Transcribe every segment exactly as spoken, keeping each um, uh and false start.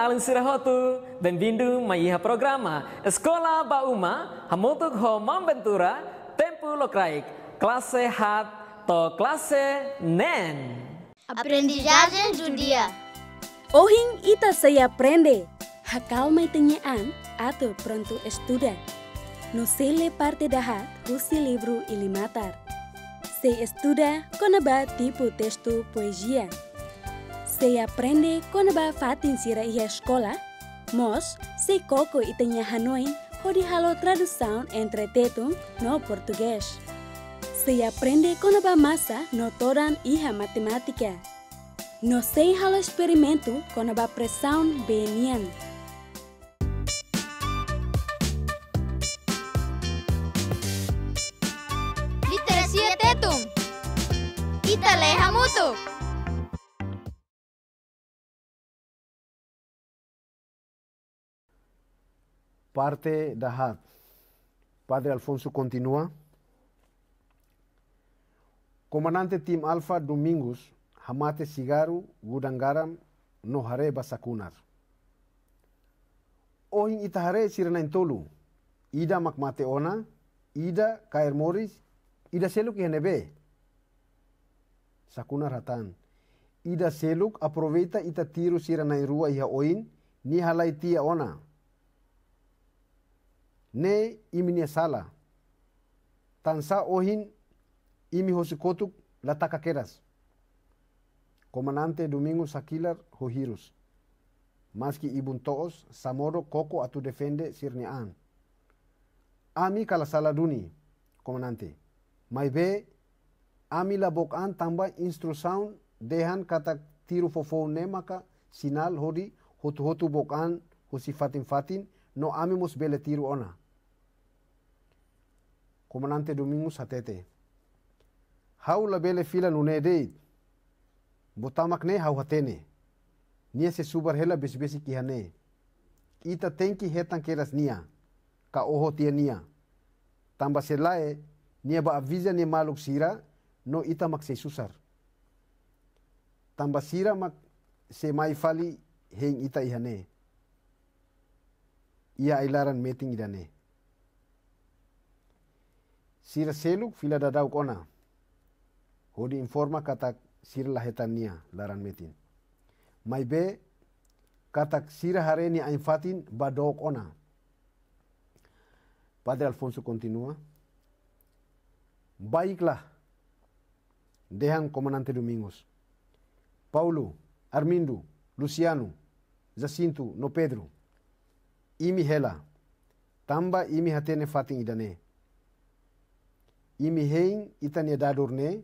Alin sira hotu, benvindu mai iha programa Eskola ba Uma, hamutuk ho Maun Ventura, tempu lokraik, klase haat to'o klase neen. Aprendizagem do dia. Ohin ita sei aprende. Hakalma ita-nia an atu prontu estuda. No sei lee parte dahaat husi livru Ilimatar. Sei estuda kona-ba tipu testu poezia. Sei aprende kona-ba fatin sira iha eskola. Mós sei koko ita-nia hanoin hodi halo tradusaun entre Tetun no Portugés. Sei aprende kona-ba masa no todan iha matemátika. No sei halo esperimentu kona-ba presaun bee nian. Literasia Tetun. Ita lee hamutuk. Parte dahaat. Padre Alfonso kontinua. Komandante Tim Alfa Domingos hamate sigarru, gudang garam no haree ba Sakunar. Ohin ita haree sira na'in-tolu. Ida mak mate ona, ida kaer moris, ida seluk iha ne'ebé? Sakunar hatán: Ida seluk aproveita ita tiru sira na'in-rua iha oin, nia halai tiha ona. Ne'e imi-nia sala. Tansá ohin imi hosi kotuk la taka kedas? Komandante Domingos hakilar ho hirus. Maski ibun to'os, Samodo koko atu defende sira-nia an. Ami kala sala duni, komandante. Maibé, ami la book an tanba instrusaun dehan katak tiru foufoun ne'e maka sinál hodi hotu-hotu book an husi fatin-fatin, no ami mós bele tiru ona. Komandante Domingos hatete: Ha'u labele fila nune'e de'it. Botama ne'e ha'u hatene. Nia sei subar hela besik-besik iha ne'e. Ita tenke hetan kedas nia, ka oho tiha nia. Tanba se lae, nia bá aviza nia maluk sira, no ita mak sei susar. Tanba sira mak sei mai fali hein ita iha ne'e. Iha ai-laran metin ida-ne'e. Sira seluk fila daudauk ona hodi informa katak sira la hetan nia laran metin. Maibé, katak sira haree nia ain-fatin bá dook ona. Padre Alfonso kontinua: Baiklah, dehan Komandante Domingos. Paulo, Armindo, Luciano, Jacinto no Pedro, imi hela, tanba imi hatene fatin ida-ne'e. Imi hein ita-nia dadur ne'e,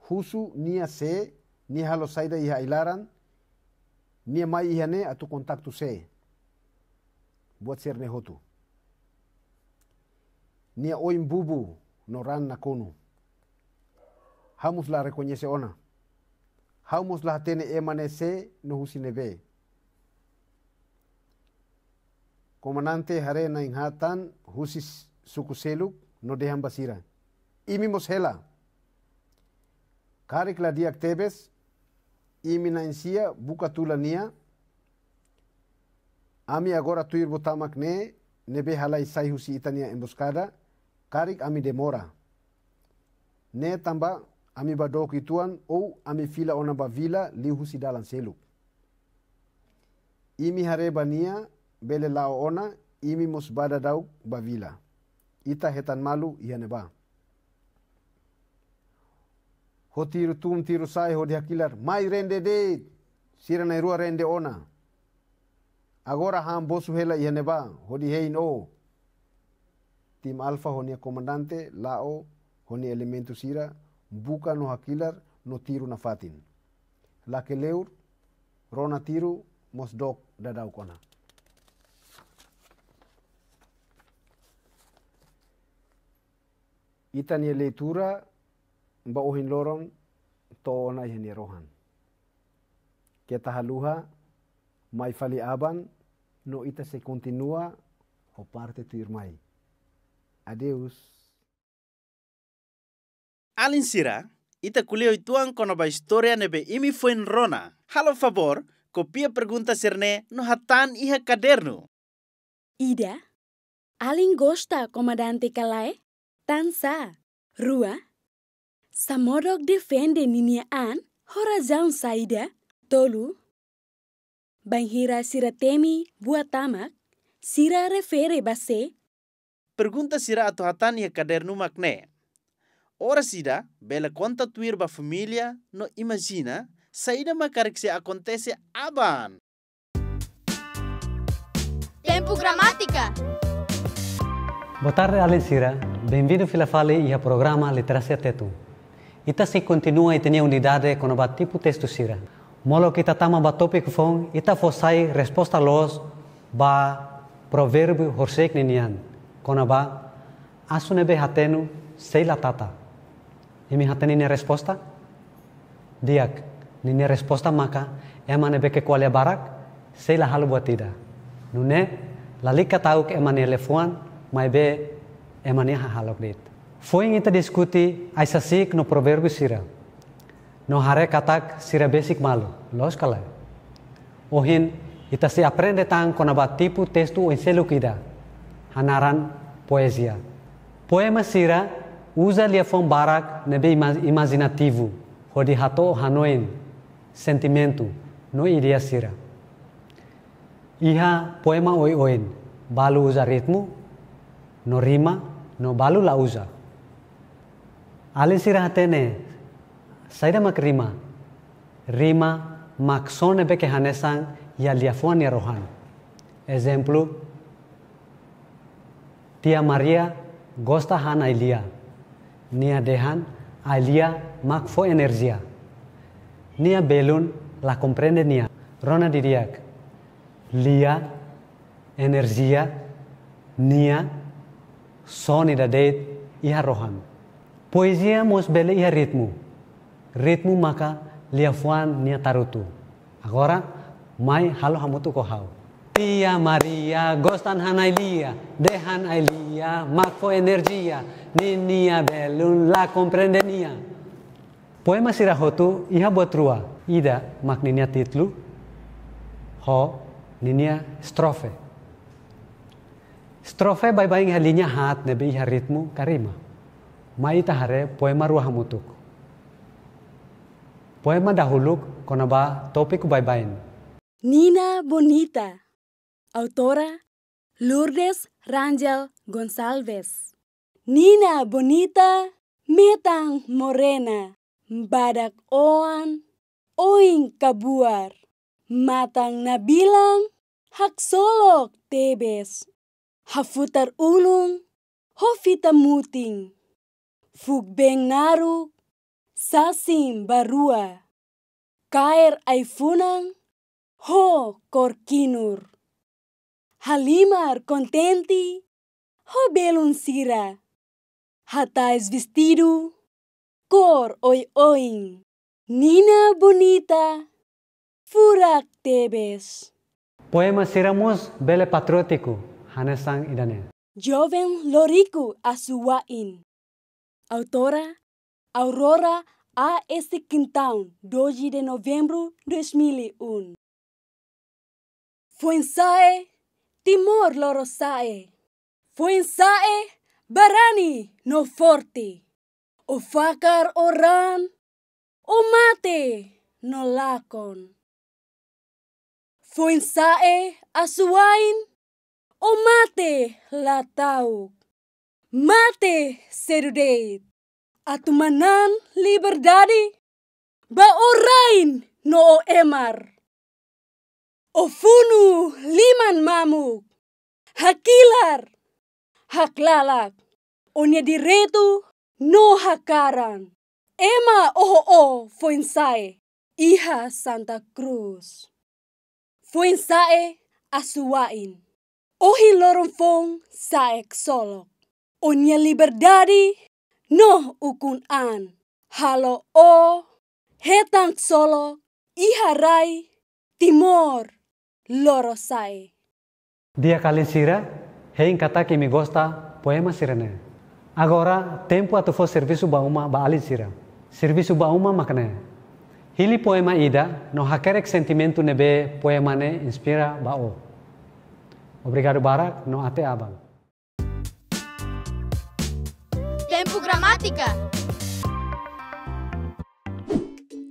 husu nia sé, nia halo saida iha ai-laran, nia mai iha ne'e atu kontaktu sé. Buat sira-ne'e hotu. Nia oin bubu no raan nakonu. Ha'u mós la rekoñese ona. Ha'u mós la hatene ema ne'e sé no husi ne'ebé. Komandante haree na'in-haat tan husi s-, suku seluk no dehan ba sira: Imi mós hela. Karik la di'ak tebes, imi na'in-sia buka tula nia. Ami agora tuir botama ne'e, ne'ebé halai sai husi ita-nia emboskada, karik ami demora. Ne'e tanba ami bá dook uitoan ou ami fila ona ba vila liuhusi dalan seluk. Imi haree ba nia bele la'o ona, imi mós bá daudauk ba vila. Ita hetan malu iha ne'ebá. Ho tiru tun tiru sa'e hodi hakilar: Mai rende de'it! Sira na'in-rua rende ona. Agora han bosu hela iha ne'ebá, hodi hein ó. Tim Alfa ho nia komandante la'o ho nia elementu sira, buka no hakilar no tiru nafatin. Lakleur, rona tiru mós dook daudauk ona. Ita-nia leitura ba ohin loron to'o ona iha nia rohan. Keta haluha, mai fali aban, no ita sei kontinua ho parte tuirmai. Adeus. Alin sira, ita ko'alia uitoan kona-ba istória ne'ebé imi foin rona. Halo favór, Kopia pergunta sira-ne'e no hatán iha kadernu. Ida, alin gosta komandante ka lae? Tansá? Rua, Samodok defende ninia an ho razaun saida? Tolu, bainhira sira temi buat tamak, sira refere ba sé? Pergunta sira atu hatán iha kadernu mak ne'e. Oras ida, bele konta tuir ba família no imajina saida mak karik sei akontese aban. Tempu Gramátika. Boa tarde, alin sira. Benvindu fila fali iha programa Literasia Tetun. Ita sei kontinua ita-nia unidade kona-ba tipu testu sira. Molok ita tama ba tópiku foun, ita fó sai resposta loos ba provérbiu horisehik ninian, kona-ba asu ne'ebé hatenu sei la tata. Imi hatene ninia resposta? Di'ak, ninia resposta maka ema ne'ebé ke ko'alia barak sei la halo buat ida. Nune'e, lalika ta'uk ema nia liafuan, maibé ema nia hahalok de'it. Foin ita diskute ai-sasi'ik no provérbiu sira. No haree katak sira besik malu, loos ka lae? Ohin, ita sei aprende tan kona-ba tipu testu oin-seluk ida, hanaran poezia. Poema sira uza liafuan barak ne'ebé ima-, imajinativu, hodi hato'o hanoin, sentimentu, no ideia sira. Iha poema oioin, balu uza ritmu, no rima, no balu la uza. Alin sira hatene saida mak rima? Rima mak son ne'ebé ke hanesan iha liafuan nia rohan. Ezemplu, Tia Maria gosta han ai-lia. Nia dehan ai-lia mak fó enerjia. Nia belun la komprende nia. Rona didi'ak. Lia, enerjia, nia, son ida de'it iha rohan. Poezia mós bele iha ritmu. Ritmu maka liafuan nia tarutu. Agora, mai halo hamutuk ho ha'u. Tia Maria gosta han ai-lia, dehan ai-lia mak fó enerjia, ninia belun la komprende nia. Poema sira hotu iha buat rua, ida mak ninia títulu, ho ninia estrofe. Estrofe baibain iha liña haat ne'ebé iha ritmu ka rima. Mai ita haree poema rua hamutuk. Poema dahuluk kona-ba tópiku baibain. Nina Bonita. Autora Lourdes Rangel Gonçalves. Nina Bonita, metan morena, badak-oan, oin kabuar, matan nabilan, haksolok tebes. Hafutar ulun ho fita mutin. Fuuk been naruk, sasin ba rua. Kaer ai-funan ho kór kinur. Halimar kontente ho belun sira. Hatais vestidu kór oioin. Nina Bonita, furak tebes. Poema sira mós bele patriótiku, hanesan ida-ne'e. Joven Loriku Asuwa'in. Autora Aurora A S Quintão, doze de novembro dois mil e um. Foin-sa'e, Timor lorosa'e. Foin-sa'e, barani no forte. Ó fakar ó raan, ó mate no lakon. Foin-sa'e, Asuwa'in, ó mate la ta'uk. Mate sedu de'it. Atu manán liberdade ba ó rain no ó emar. Ó funu liman mamuk, hakilar, haklalak, ó-nia direitu no hakaran. Ema oho ó foin-sa'e iha Santa Cruz. Foin-sa'e Asuwa'in. Ohin loron foun sa'e ksolok. Ó-nia liberdade no ukun-an halo ó hetan ksolok iha rai Timor lorosa'e. Di'ak alin sira, hein katak imi gosta poema sira-ne'e. Agora, tempu atu fó servisu ba uma ba alin sira. Servisu ba uma mak ne'e. Hili poema ida no hakerek sentimentu ne'ebé poema ne'e inspira ba ó. Obrigadu barak no até aban. Tempu Gramátika.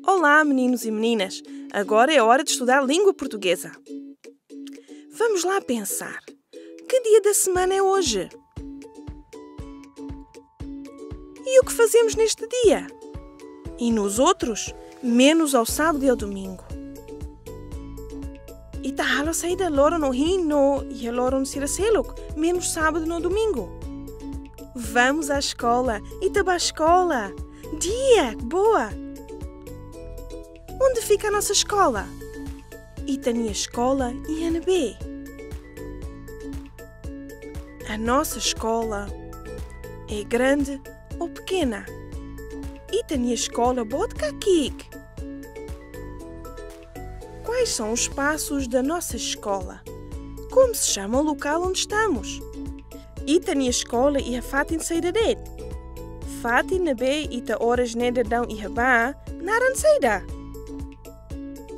Olá, meninos e meninas! Agora é hora de estudar língua portuguesa. Vamos lá pensar. Que dia da semana é hoje? E o que fazemos neste dia? E nos outros? Menos ao sábado e ao domingo. Ita halo saida loron ohin no iha loron sira seluk, menos sábado no domingo? Vamos à escola. Ita bá eskola. Di'ak, boa! Onde fica a nossa escola? Ita-nia eskola iha ne'ebé? A nossa escola é grande ou pequena? Ita-nia eskola boot ka ki'ik? Quais são os espaços da nossa escola? Como se chama o local onde estamos? Ita-nia eskola iha fatin saida de'it? Fatin ne'ebé ita oras ne'e daudaun iha bá, naran saida?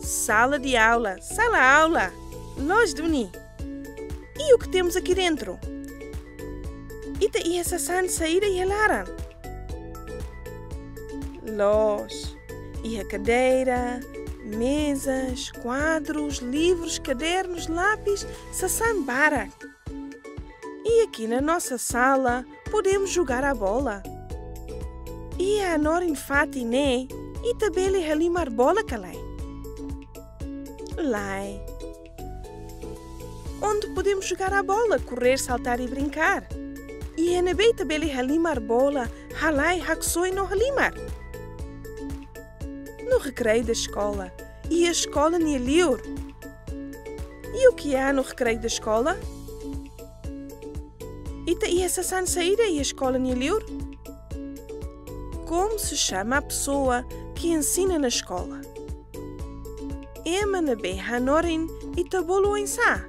Sala de aula, sala aula. Loos duni. E o que temos aqui dentro? Ita iha sasán saida iha laran? Loos. Iha kadeira, mesas, quadros, livros, cadernos, lápis, sasán barak. E aqui na nossa sala podemos jogar à bola. Iha hanorin fatin ne'e, ita bele halimar bola ka lae? Lae. Onde podemos jogar à bola, correr, saltar e brincar? Iha ne'ebé ita bele halimar bola, halai, haksoit no halimar? No recreio da escola. Iha eskola nia liur. E o que há no recreio da escola? Ita iha sasán saida iha eskola nia liur? Como se chama a pessoa que ensina na escola? Ema ne'ebé hanorin ita bolu oinsá?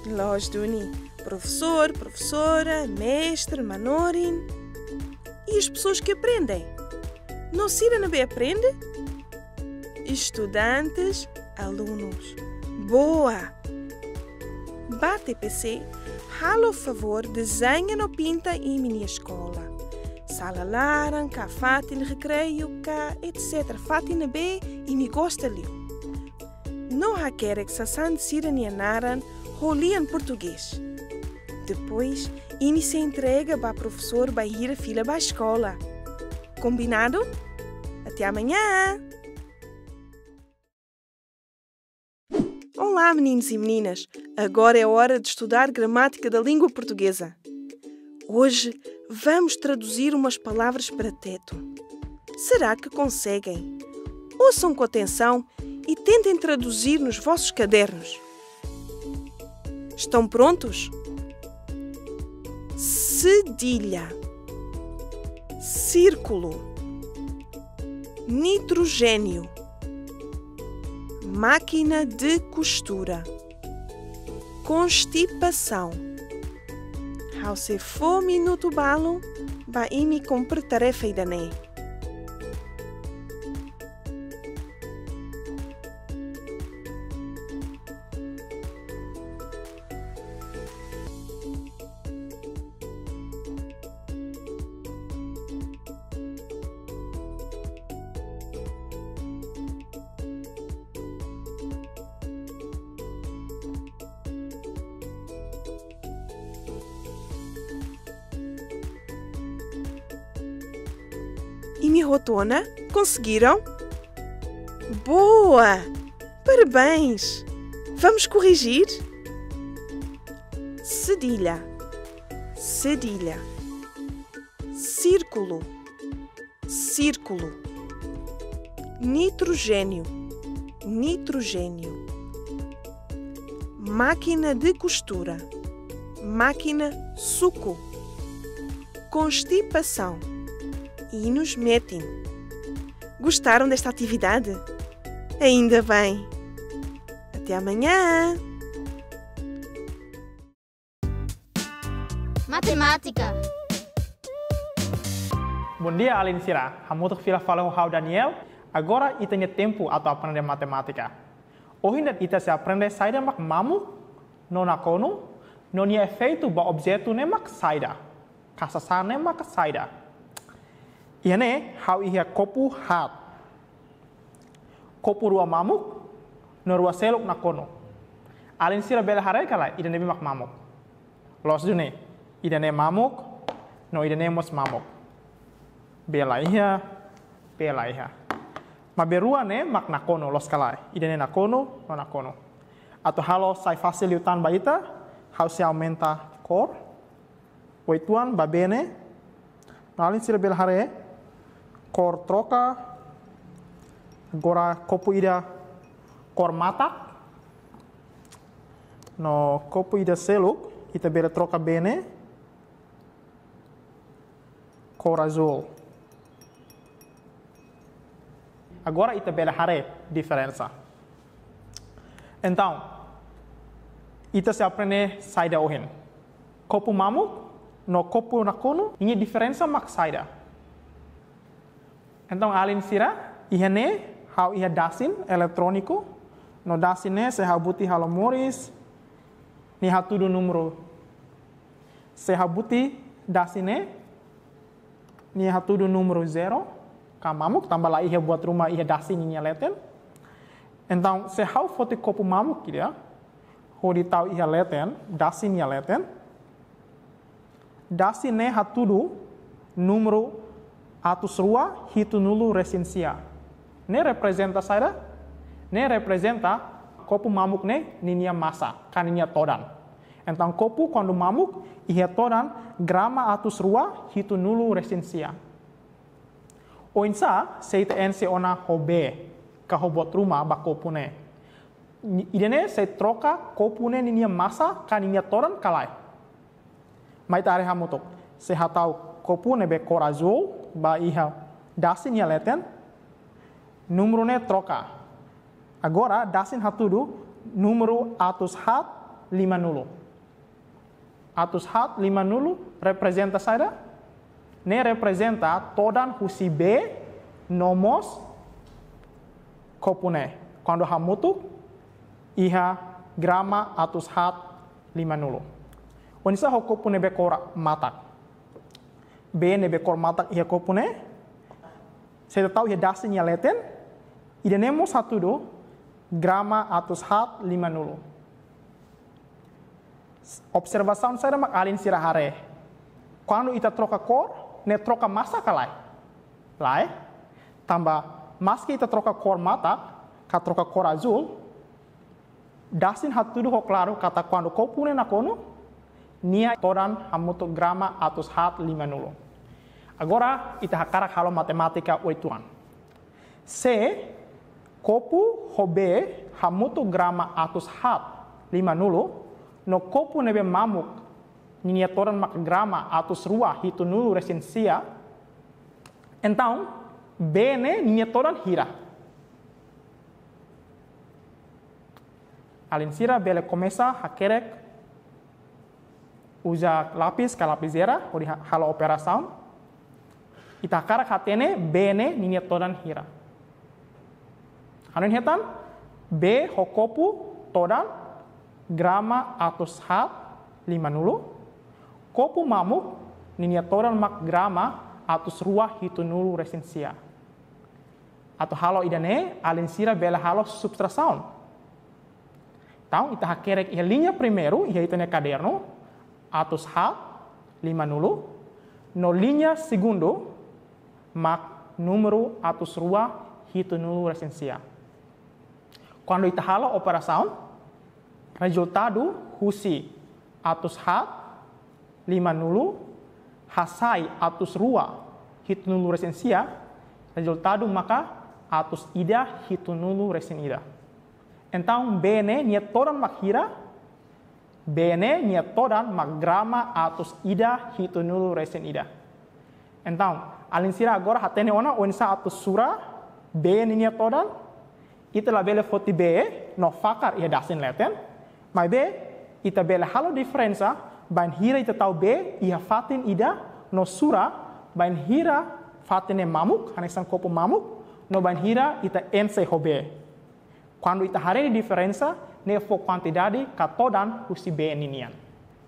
Loos duni, professor, professora, mestre, manorin. E as pessoas que aprendem? No sira ne'ebé aprende? Estudantes, alunos. Boa! Bá T P C, halo favór dezeña no pinta imi-nia eskola. Sala laran, ka fatin recreio, ka et cetera. Fatin ne'ebé imi gosta liu. No hakerek sasán sira-nia naran ho lian portugés. Depois, imi sei entrega ba profesór bainhira fila ba eskola. Combinado? Até amanhã! Olá, meninos e meninas! Agora é hora de estudar gramática da língua portuguesa. Hoje vamos traduzir umas palavras para tétum. Será que conseguem? Ouçam com atenção e tentem traduzir nos vossos cadernos. Estão prontos? Cedilha. Círculo. Nitrogênio. Máquina de costura. Constipação. Ha'u sei fó minutu balu ba imi kumpre tarefa ida-ne'e. Imi hotu ona? Conseguiram? Boa! Parabéns! Vamos corrigir? Cedilha. Cedilha. Círculo. Círculo. Nitrogênio. Nitrogênio. Máquina de costura. Máquina suku. Constipação. Inus metin. Gostaram desta atividade? Ainda bem. Até amanhã! Matemátika. Bondia, alin sira. Hamutuk fila fali ho ha'u Daniel. Agora ita-nia tempu atu aprende matemátika. Ohin de'it ita sei aprende saida mak mamuk no nakonu, no nia efeitu ba objetu ne'e mak saida. Ka sasán ne'e mak saida. Iha ne'e ha'u iha kopu haat. Kopu rua mamuk, no rua seluk nakonu. Alin sira bele haree ka lae, ida-ne'ebé mak mamuk? Loos duni, ida-ne'e mamuk, no ida-ne'e mós mamuk. Bee la iha, bee la iha. Maibé rua ne'e mak nakonu, loos ka lae, ida-ne'e nakonu, no nakonu. Atu halo sai fasil liután ba ita, ha'u sei aumenta kór. Uitoan ba bee ne'e. No alin sira bele haree, kór troka. Agora kopu ida kór matak. No kopu ida seluk, ita bele troka bee ne'e kór azúl. Agora ita bele haree diferensa. Entaun, ita sei aprende saida ohin? Kopu mamuk no kopu nakonu, ninia diferensa mak saida? Entaun, alin sira, iha ne'e ha'u iha dasin eletróniku, no dasin ne'e se ha'u buti halo moris, nia hatudu númeru. Se ha'u buti dasin ne'e, nia hatudu númeru zero, ka mamuk, tanba la iha buat ruma iha dasin ninia leten. Entaun, se ha'u foti kopu mamuk ida, hodi tau iha leten, dasin nia leten, dasin ne'e hatudu númeru atus rua hitunulu resin sia. Ne'e reprezenta saida? Ne'e reprezenta kopu mamuk ne'e ninia masa, ka ninia todan. Entaun, kopu kuandu mamuk, iha todan grama atus rua hitunulu resin sia. Oinsá se ita enxe ona ho bee, ka ho buat ruma ba kopu ne'e? Ida-ne'e sei troka kopu ne'e ninia masa, ka ninia todan ka lae? Mai ita haree hamutuk. Se ha'u tau kopu ne'ebé kór azúl ba iha dasin nia leten, númeru ne'e troka. Agora, dasin hatudu númeru atus haat limanulu. Atus haat limanulu reprezenta saida? Ne'e reprezenta todan husi bee no mós kopu ne'e. Kuandu hamutuk, iha grama atus haat limanulu. Oinsá ho kopu ne'ebé kór matak? Bee ne'ebé kór matak iha kopu ne'e, se ita tau iha dasin nia leten, ida-ne'e mós hatudu grama atus haat limanulu. Observasaun saida mak alin sira haree? Kuandu ita troka kór, ne'e troka masa ka lae? Lae. Tanba, maski ita troka kór matak, ka troka kór azúl, dasin hatudu ho klaru katak kuandu kopu ne'e nakonu, nia todan hamutuk grama atus haat limanulu. Agora, ita hakarak halo matemátika uitoan. Se kopu ho bee hamutuk grama atus haat limanulu, no kopu ne'ebé mamuk ninia todan mak grama atus rua hitunulu resin sia, entaun, bee ne'e ninia todan hira? Alin sira bele komesa hakerek uza lapis ka lapizeira hodi ha-, halo operasaun. Ita hakarak hatene bee ne'e ninia todan hira. Hanoin hetan, bee ho kopu todan grama atus haat limanulu, kopu mamuk ninia todan mak grama atus rua hitunulu resin sia. Atu halo ida-ne'e, alin sira bele halo subtrasaun. Entaun, ita hakerek iha liña primeiru, iha ita-nia kadernu, atus haat limanulu, no liña segundu, mak númeru atus rua hitunulu resin sia. Kuandu ita halo operasaun, rezultadu husi atus haat limanulu hasai atus rua hitunulu resin sia, rezultadu maka atus ida hitunulu resin ida. Entaun, bee ne'e nia todan mak hira? Bee ne'e nia todan mak grama atus ida hitunulu resin ida. Entaun, alin sira agora hatene ona oinsá atu sura bee ninia todan? Ita labele foti bee no fakar iha dasin leten, maibé ita bele halo diferensa bainhira ita tau bee iha fatin ida no sura bainhira Fatin ne'e mamuk, hanesan kopu mamuk, no bainhira ita enxe ho bee. Kuandu ita haree nia diferensa, ne'e fó kuantidade ka todan husi bee ninian.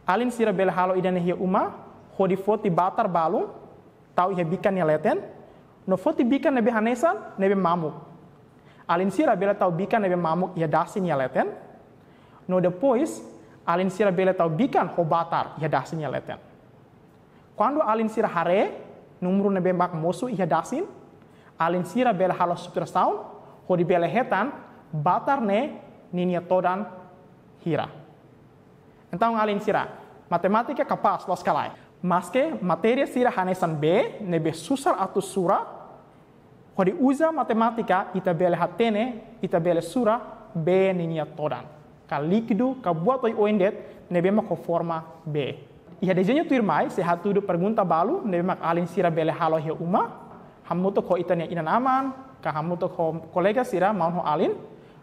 Alin sira bele halo ida-ne'e iha uma, hodi foti batar balun, tau iha bikan nia leten, no foti bikan ne'ebé hanesan, ne'ebé mamuk. Alin sira bele tau bikan ne'ebé mamuk iha dasin nia leten, no depois, alin sira bele tau bikan ho batar iha dasin nia leten. Kuandu alin sira haree númeru ne'ebé mak mosu iha dasin, alin sira bele halo subtrasaun, hodi bele hetan batar ne'e ninia todan hira. Entaun alin sira, matemátika kapás, loos ka lae? Maske matéria sira hanesan bee ne'ebé susar atu sura, hodi uza matemátika ita bele hatene, ita bele sura bee ninia todan. Ka líkidu, ka buat oioin de'it ne'ebé mak ho forma bee. Iha dezeñu tuirmai, sei hatudu pergunta balu ne'ebé mak alin sira bele halo iha uma, hamutuk ho ita-nia inan-aman, ka hamutuk ho kolega sira, maun ho alin.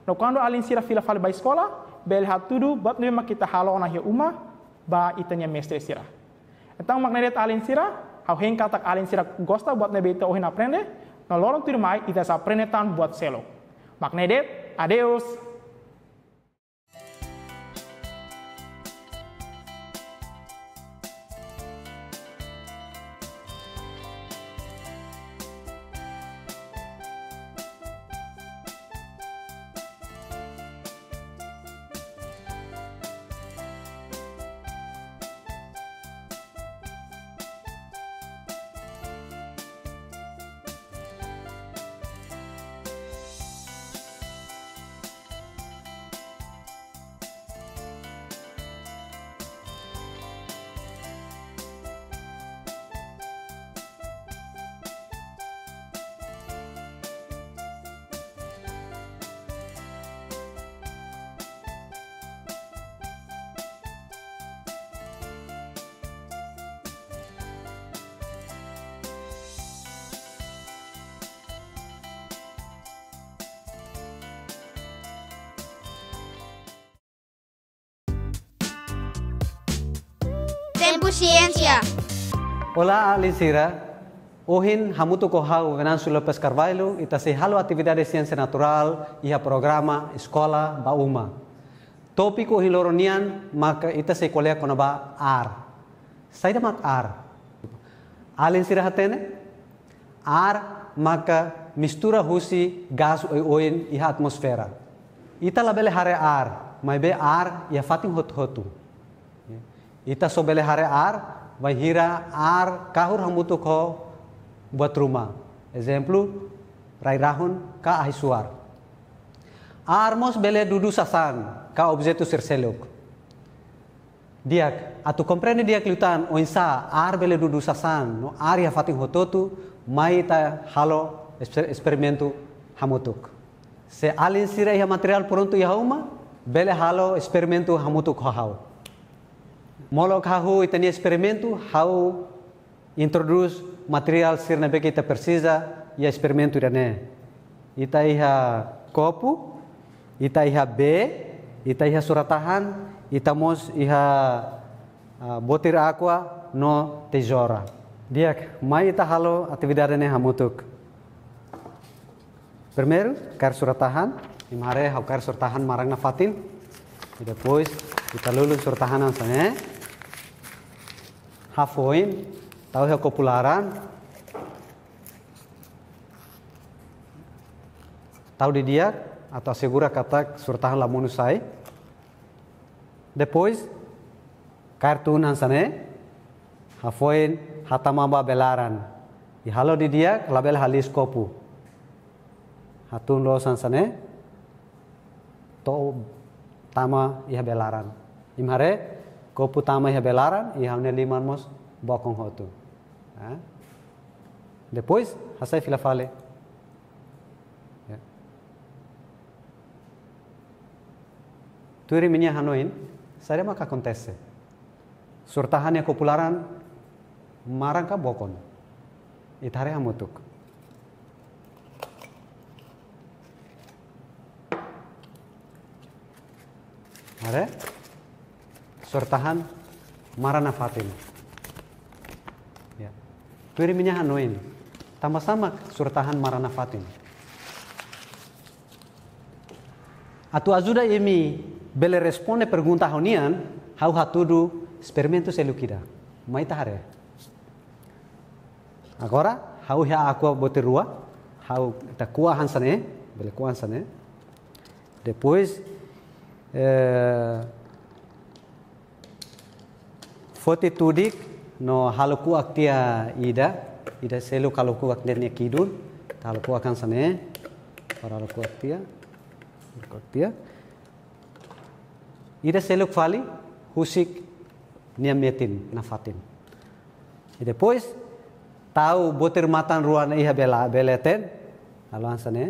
No kuandu alin sira fila fali ba eskola, bele hatudu buat ne'ebé mak ita halo ona iha uma ba ita-nia mestre sira. Entaun, mak ne'e de'it alin sira, ha'u hein katak alin sira gosta buat ne'ebé ita ohin aprende, no loron tuirmai ita sei aprende tan buat seluk. Mak ne'e de'it, adeus! Tempu Siénsia. Olá, alin sira. Ohin hamutuk ho ha'u, Venâncio Lopes Carvalho, ita sei halo atividade siénsia naturál iha programa Eskola ba Uma. Tópiku ohin loron nian maka ita sei ko'alia kona-ba ar. Saida mak ar? Alin sira hatene? Ar maka mistura husi gás oioin iha atmosfera. Ita labele haree ar, maibé ar iha fatin hotu-hotu. Ita só bele haree ar bainhira ar kahur hamutuk ho buat ruma. Ezemplu, rai-rahun ka ahi-suar. Ar mós bele dudu sasán ka objetu sira seluk. Di'ak, atu komprende di'ak liután oinsá ar bele dudu sasán no ar iha fatin hotu-hotu, mai ita halo esper-, esperimentu hamutuk. Se alin sira iha materiál prontu iha uma, bele halo esperimentu hamutuk ho ha'u. Molok hahú ita-nia esperimentu, ha'u introdús materiál sira ne'ebé ke ita presiza iha esperimentu ida-ne'e. Ita iha kopu, ita iha bee, ita iha surat-tahan, ita mós iha, ah, botir aqua no tezoura. Di'ak, mai ita halo atividade ne'e hamutuk. Primeiru, kaer surat-tahan, imi haree ha'u kaer surat-tahan maran nafatin. I depois, ita lulun surat-tahan hanesan ne'e. Hafoin, tau iha kopu laran. Tau didi'ak, atu asegura katak surat-tahan la monu sai. Depois, kaer tun hanesan ne'e, hafoin hatama ba bee laran. I halo didi'ak, labele haliis kopu. Hatun loos hanesan ne'e, to'o tama iha bee laran. Imi haree, kopu tama iha bee laran, i ha'u-nia liman mós bokon hotu. Ya. Depois, hasai fila fali. Ya. Tuir imi-nia hanoin, saida maka akontese? Surat-tahan iha kopu laran maran ka bokon? Ita haree hamutuk. Haree? Surat-tahan maran nafatin. Ya. Tuir imi-nia hanoin. Tanba sá mak surat-tahan mara nafatin? Atu ajuda imi bele responde pergunta ha'u-nian, ha'u hatudu esperimentu seluk ida. Mai ita haree. Agora, ha'u iha aqua botir rua, ha'u ita ko'a hanesan ne'e, bele ko'a hanesan ne'e. Depois, eh, foti tudik no halo ko'ak tiha ida, ida seluk halo ko'ak ne'e nia kidun, halo ko'ak hanesan ne'e, para halo ko'ak tiha, ko'ak tiha. Ida seluk fali, husik nia metin nafatin. I depois, tau botir matan rua ne'e iha bela, bee leten, halo hanesan ne'e.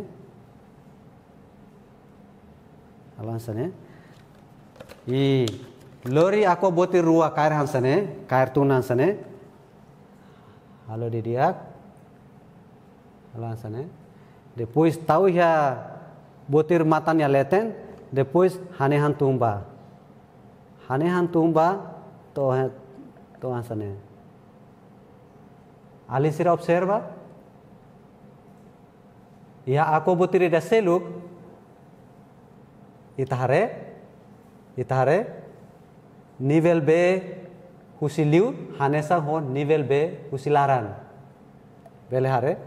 Halo hanesan ne'e. I lori aqua botir rua kaer hanesan ne'e, kaer tun hanesan ne'e. Halo didi'ak. Halo hanesan ne'e. Depois tau iha botir matan nia leten, depois hanehan tun ba. Hanehan tun ba, to'o, to'o hanesan ne'e. Alin sira observa, iha aqua botir ida seluk, ita haree, ita haree, nivel bee husi liur hanesan ho nivel bee husi laran. Bele haree,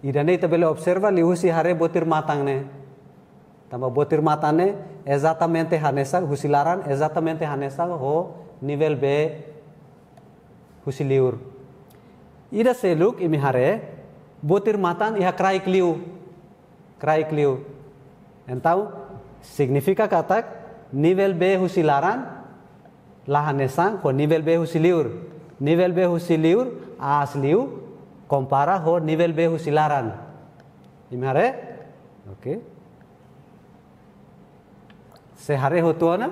ida-ne'e ita bele observa liuhusi haree botir matan ne'e. Tanba botir matan ne'e ezatamente hanesan, husi laran ezatamente hanesan ho nivel bee husi liur. Ida seluk imi haree, botir matan iha kraik liu. Kraik liu. Entaun, signifika katak nivel bee husi laran la hanesan ho nivel bee husi liur. Nivel bee husi liur aas liu kompara ho nivel bee husi laran. Imi haree? Oke. Se haree hotu ona,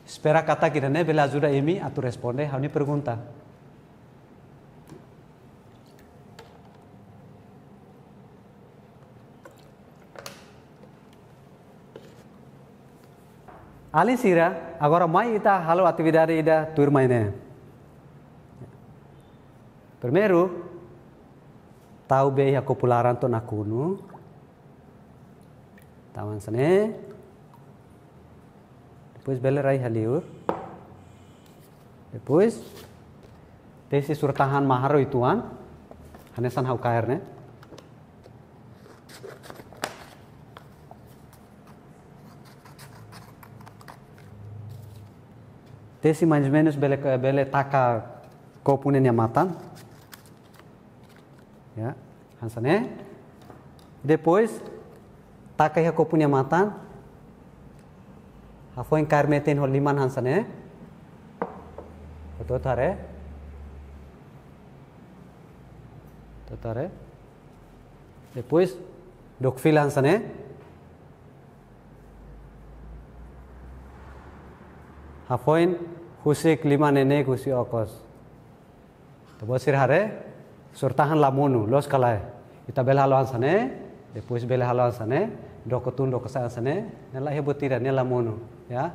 espera katak ida-ne'e bele ajuda imi atu responde ha'u-nia pergunta. Alin sira, agora mai ita halo atividade ida tuirmai ne'e. Primeiru, tau bee iha kopu laran to'o nakonu. Tau hanesan ne'e. Depois bele rai iha liur. Depois, tesi surat-tahan mahar uitoan. Hanesan ha'u kaer ne'e. Tesi mais ou menus bele, bele taka kopu ne'e nia matan. Ya, hanesan ne'e. Depois, taka iha kopu nia matan. Hafoin kaer metin ho liman hanesan ne'e. Hotu-hotu haree. Hotu-hotu haree. Depois, dook fila hanesan ne'e. Hafoin husik liman neineik husi okos. Ita-boot sira haree, surat-tahan la monu, loos ka lae? Ita bele halo hanesan ne'e, depois bele halo hanesan ne'e, dook tun dook sa'e hanesan ne'e, ne'e la iha buat ida, ne'e la monu, ya.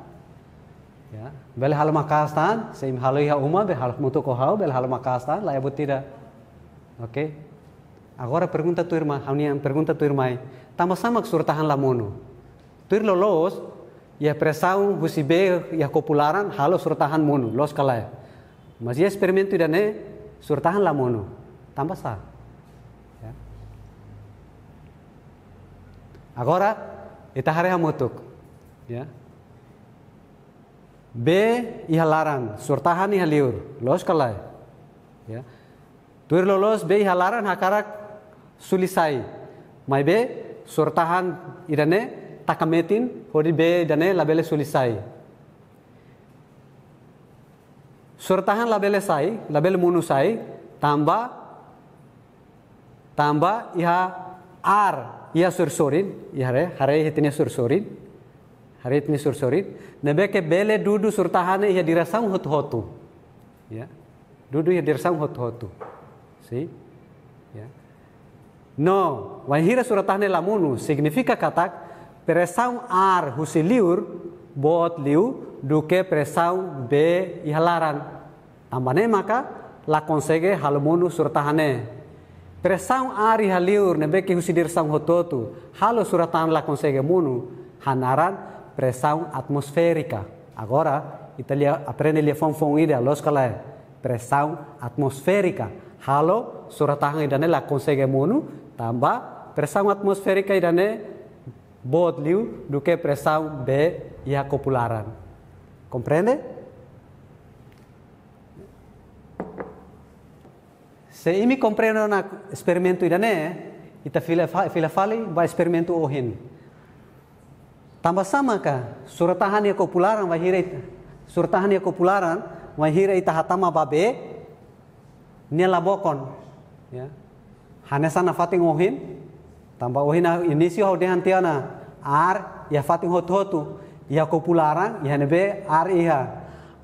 Ya, bele halo maka'as tan, se imi halo iha uma, bele halo hamutuk ho ha'u, bele halo maka'as tan, la iha buat ida. Oke. Agora pergunta tuirmai, ha'u-nia pergunta tuirmai, tanba sá mak surat-tahan la monu? Tuir loloos, iha presaun husi bee iha kopu laran halo surat-tahan monu, loos ka lae? Mas iha esperimentu ida-ne'e surat-tahan la monu. Tanba sá? Ya. Agora, ita haree hamutuk. Ya. Bee iha laran, surat-tahan iha liur, loos ka lae? Ya. Tuir loloos bee iha laran hakarak suli sai. Maibé surat-tahan ida-ne'e taka metin hodi bee ida-ne'e labele suli sai. Surat-tahan labele sai, labele monu sai, tanba, tanba iha ar, iha sorin-sorin, iha haree, haree iha ita-nia sorin-sorin, haree ita-nia sorin-sorin, ne'ebé ke bele dudu surat-tahan ne'e iha diresaun hotu-hotu. Ya. Dudu iha diresaun hotu-hotu. Si? Ya. No, wainhira surat-tahan ne'e la monu, signifika katak presaun ar husi liur boot liu duké presaun bee iha laran. Tanba ne'e maka la konsege halo monu surat-tahan ne'e. Presaun ar iha liur ne'ebé ke husi diresaun hotu-hotu halo surat-tahan la konsege monu hanaran presaun atmosférika. Agora, ita lia, aprende lia foun-foun ida, loos ka lae? Presaun atmosférika halo surat-tahan ida-ne'e la konsege monu, tanba presaun atmosférika ida-ne'e boot liu duké presaun bee iha kopu laran. Komprende? Se imi komprende ona esperimentu ida-ne'e, ita fila fa-, fila fali ba esperimentu ohin. Tanba sá maka surat-tahan iha kopu laran bainhira ita, surat-tahan iha kopu laran bainhira ita hatama ba bee, nia la bokon, ya. Hanesan nafatin ohin, tanba ohin iha inísiu ha'u dehan tiha ona ar iha fatin hotu-hotu, iha kopu laran, iha ne'ebé ar iha.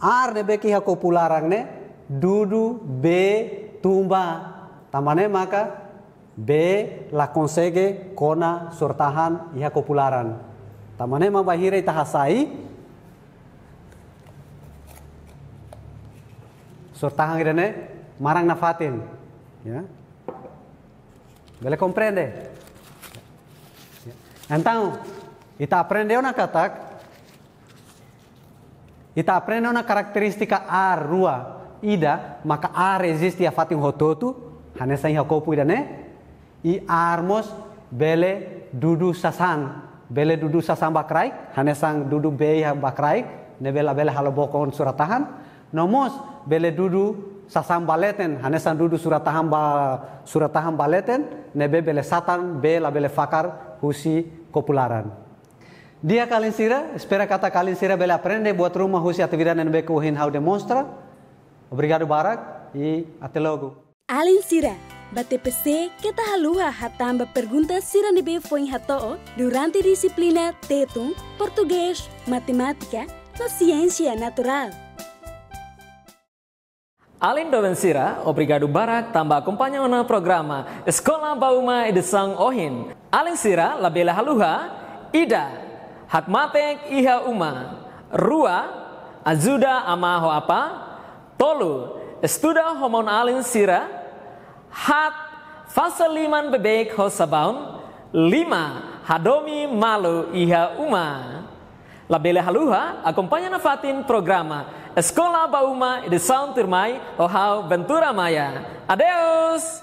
Ar ne'ebé ke iha kopu laran ne'e dudu bee tun ba. Tanba ne'e maka bee la konsege kona surat-tahan iha kopu laran. Tanba ne'e mak bainhira ita hasai, surat-tahan ida-ne'e maran nafatin. Ya. Bele komprende? Ya. Entaun, ita aprende ona katak, ita aprende ona karakterístika ar rua, ida, maka ar eziste iha fatin hotu-hotu, hanesan iha kopu ida-ne'e, i ar mós bele dudu sasán, bele dudu sasán ba kraik, hanesan dudu bee iha ba kraik, ne'ebé labele halo bokon surat-tahan. No mós bele dudu sasán ba leten, hanesan dudu surat-tahan ba, surat-tahan ba leten, ne'ebé bele satan bee labele fakar husi kopu laran. Di'ak alin sira, espera katak alin sira bele aprende buat ruma husi atividade ne'ebé ke ohin ha'u demonstra. Obrigadu barak i até logo. Alin sira, ba T P C keta haluha hatán ba pergunta sira ne'ebé foin hato'o durante dixiplina Tetun, Portugés, Matemátika, no Siénsia Naturál. Alin doben sira, obrigadu barak tanba akompaña ona programa Eskola ba Uma edisaun ohin. Alin sira labele haluha, ida, hakmatek iha uma. Rua, ajuda amá ho apá. Tolu, estuda ho maun-alin sira. Haat, fase liman beibeik ho sabaun. Lima, hadomi malu iha uma. Labele haluha, akompaña nafatin programa Eskola ba Uma edisaun tuirmai ho ha'u Ventura Maia. Adeus!